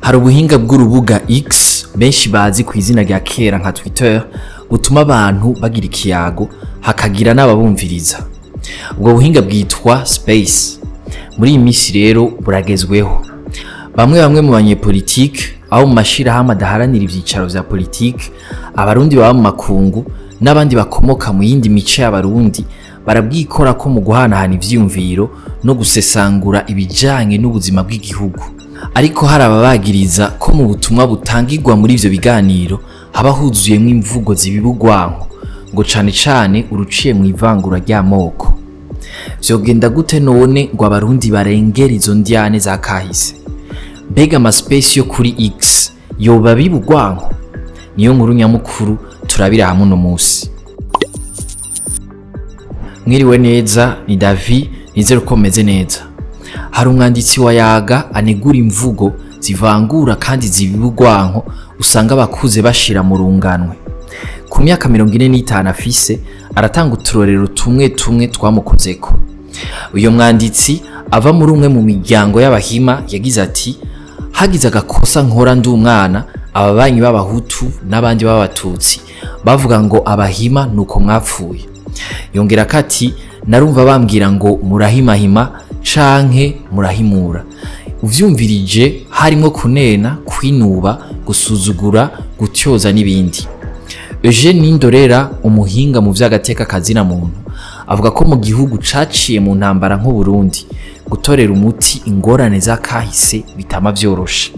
Hari ubuhinga bw'urubuga X benshi bazi ku izina rya kera nka Twitter, butuma abantu bagira ikiyago hakagira n'ababumviriza. Ubwo buhinga bwitwa Space. Muri iyi minsi rero buragezweho. Bamwe bamwe mu banyepolitike, aho mu mashirahamwe adaharanira ivyicaro vya politike, abarundi baba mu makungu n'abandi bakomoka mu yindi mice y'abarundi barabwikora ko mu guhanahana ivyiyumviro no gusesangura ibijanye n'ubuzima bw'igihugu. Ariko hari ababagiriza ko mu butumwa butangirwa muri ivyo biganiro haba huzuyemwo imvugo zibiba urwanko, ngo cane cane uruciye mu ivangura ry'amoko. Vyogenda gute none ngo abarundi barengere izo ndyane za kahise? Mbega ama space yo kuri X yoba abiba urwanko? Niyo nkuru nyamukuru turabira hamwe uno musi. Mwiriwe neza, ni Davi, nizere ko meze neza. Hari umwanditsi wa Yaga anegura imvugo zivangura kandi zibiba urwanko usanga abakuze bashira mu runganwe. Ku myaka 45 afise, aratanga uturorero tumwe tumwe twamukozeko. Uyo mwanditsi ava muri umwe mu miryango y'abahima yagize ati: hagize agakosa nkora ndi umwana, ababanyi b'abahutu n'abandi b'abatutsi bavuga ngo abahima nuko mwapfuye. Yongera kati narumva bambwira ngo murahimahima canke murahimura. Uvyumvirije harimwo kunena, kwinuba, gusuzugura, gutyoza n'ibindi. Eugene Nindorera, umuhinga mu vy'agateka kazina muntu, avuga ko mu gihugu caciye mu ntambara nk'u Burundi, gutorera umuti ingorane za kahise bitama vyoroshe.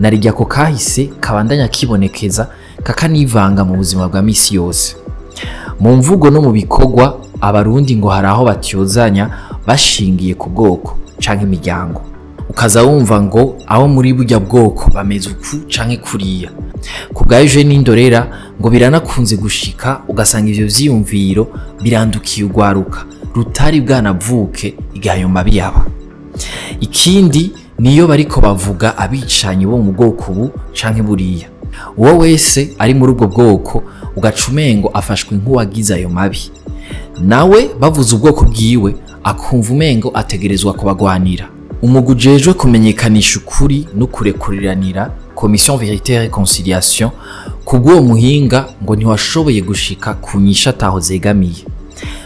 Narirya ko kahise kabandanya kibonekeza kakanivanga mu buzima bwa misi yose. Mu mvugo no mu bikorwa, abarundi ngo hari aho batyozanya bashingiye ku bwoko canke imiryango. Ukaza wumva ngo abo muri burya bwoko bameze uku canke kuriya. Ku bwa Eugene Nindorera ngo biranakunze gushika ugasanga ivyo vyiyumviro birandukiye urwaruka rutari bwanavuke igihe ayo mabi yaba. Ikindi niyo bariko bavuga abicanyi bo mu bwoko ubu canke buriya. Uwo wese ari muri ubwo bwoko ugaca umengo afashwe nk'uwagize ayo mabi. Nawe bavuze ubwoko bwiwe akumva umengo ategerezwa kubagwanira. Umugwi ujejwe kumenyekanisha ukuri no kurekuriranira, Commission Vérité et Réconciliation, kubw'uwo muhinga ngo ntiwashoboye gushika ku nyishu ataho zegamiye.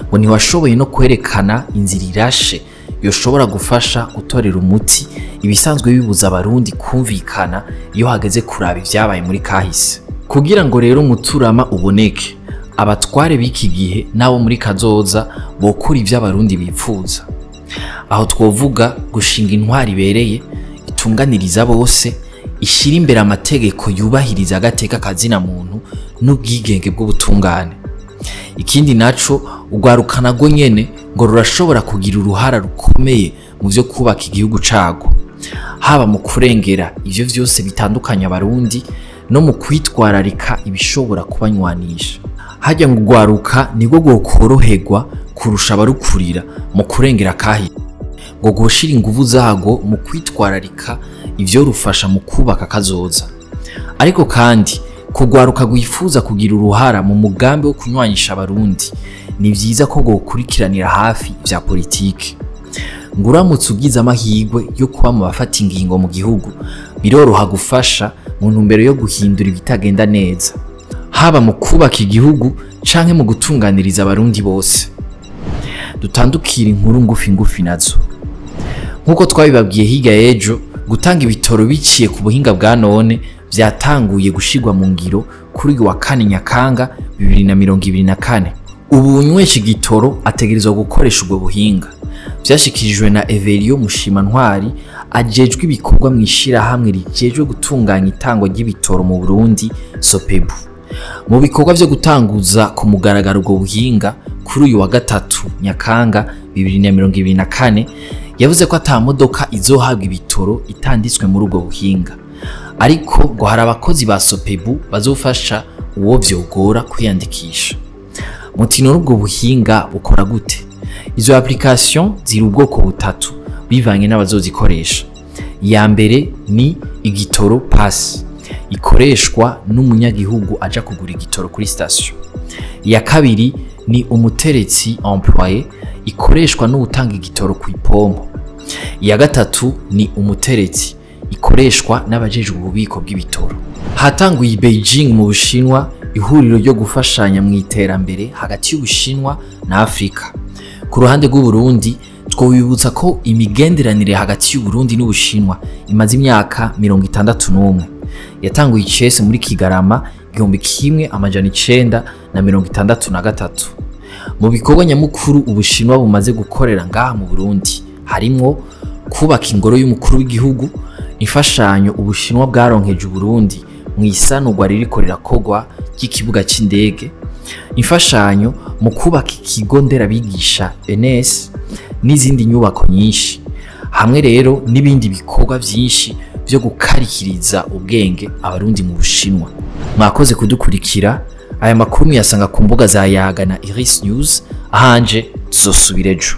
Ngo ntiwashoboye no kwerekana inzira irashe yoshobora gufasha gutorera umuti ibisanzwe bibuza abarundi kumvikana iyo hageze kuraba ivyabaye muri kahise. Kugira ngo rero umuturama uboneke, abatware b'iki gihe n'abo muri kazoza bokora ivyo abarundi bipfuza. Aho twovuga gushinga intwari ibereye, itunganiriza bose, ishira imbere amategeko yubahiriza agateka kazina muntu n'ubwigenge bw'ubutungane. Ikindi naco, urwaruka narwo nyene ngo rurashobora kugira uruhara rukomeye mu vyo kubaka igihugu cago, haba mu kurengera ivyo vyose bitandukanya abarundi no mu kwitwararika ibishobora kubanywanisha. Harya ngo urwaruka nirwo rwokoroherwa kurusha abarukurira mu kurengera kahise, ngo rwoshira inguvu zarwo mu kwitwararika ivyo rufasha mu kubaka kazoza. Ariko kandi kugwaruka rwifuza kugira uruhara mu mugambi wo kunywanisha abarundi, ni vyiza ko rwokurikiranira hafi vya politike. Ngo uramutse ugize amahirwe yo kuba mu bafata ingingo mu gihugu, biroroha gufasha mu ntumbero yo guhindura ibitagenda neza, haba mu kubaka igihugu canke mu gutunganiriza abarundi bose. Dutandukira inkuru ngufi ngufi nazo. Nkuko twabibabwiye hirya y'ejo, gutanga ibitoro biciye ku buhinga bwa none vyatanguye gushirwa mu ngiro kuri uyu wa 4 Nyakanga 2024. Ubu unywesha igitoro ategerezwa gukoresha ubwo buhinga. Vyashikirijwe na Everio Mushimantwari ajejwe ibikorwa mu ishirahamwe rijejwe gutunganya itangwa ry'ibitoro mu Burundi, Sopebu. Mu bikorwa vyo gutanguza ku mugaragaro ubwo buhinga kuri uyu wa 3 Nyakanga 2024, yavuze ko ata modoka izohabwa ibitoro itanditswe muri ubwo buhinga. Ariko ngo hari abakozi ba Sopebu bazofasha uwo vyogora kwiyandikisha. Muti none ubwo buhinga bukora gute? Izo application ziri ubwoko butatu bivanye n'abazozikoresha. Iya mbere ni igitoro pass, ikoreshwa n'umunyagihugu aja kugura igitoro kuri station. Iya kabiri ni umuteretsi employé, ikoreshwa n'utanga igitoro ku ipompo. Iya gatatu ni umuteretsi, ikoreshwa n'abajejwe ububiko bw'ibitoro. Hatanguye i Beijing mu Bushinwa ihuriro ryo gufashanya mu iterambere hagati y'Ubushinwa na Afrika. Ku ruhande rw'Uburundi, twobibutsa ko imigenderanire hagati y'Uburundi n'Ubushinwa imaze imyaka 61. Yatanguye icese muri Kigarama 1963. Mu bikorwa nyamukuru Ubushinwa bumaze gukorera ngaha mu Burundi harimwo kubaka ingoro y'umukuru w'igihugu, imfashanyo Ubushinwa bwaronkeje Uburundi mu isanurwa ririko rirakorwa ry'ikibuga c'indege, imfashanyo mu kubaka ikigo nderabigisha ENS n'izindi nyubako nyinshi, hamwe rero n'ibindi bikorwa vyinshi vyo gukarikiriza ubwenge Abarundi mu Bushinwa. Mwakoze kudukurikira. Aya makuru muyasanga ku mbuga za Yaga na Iris News. Ahanje tuzosubira ejo.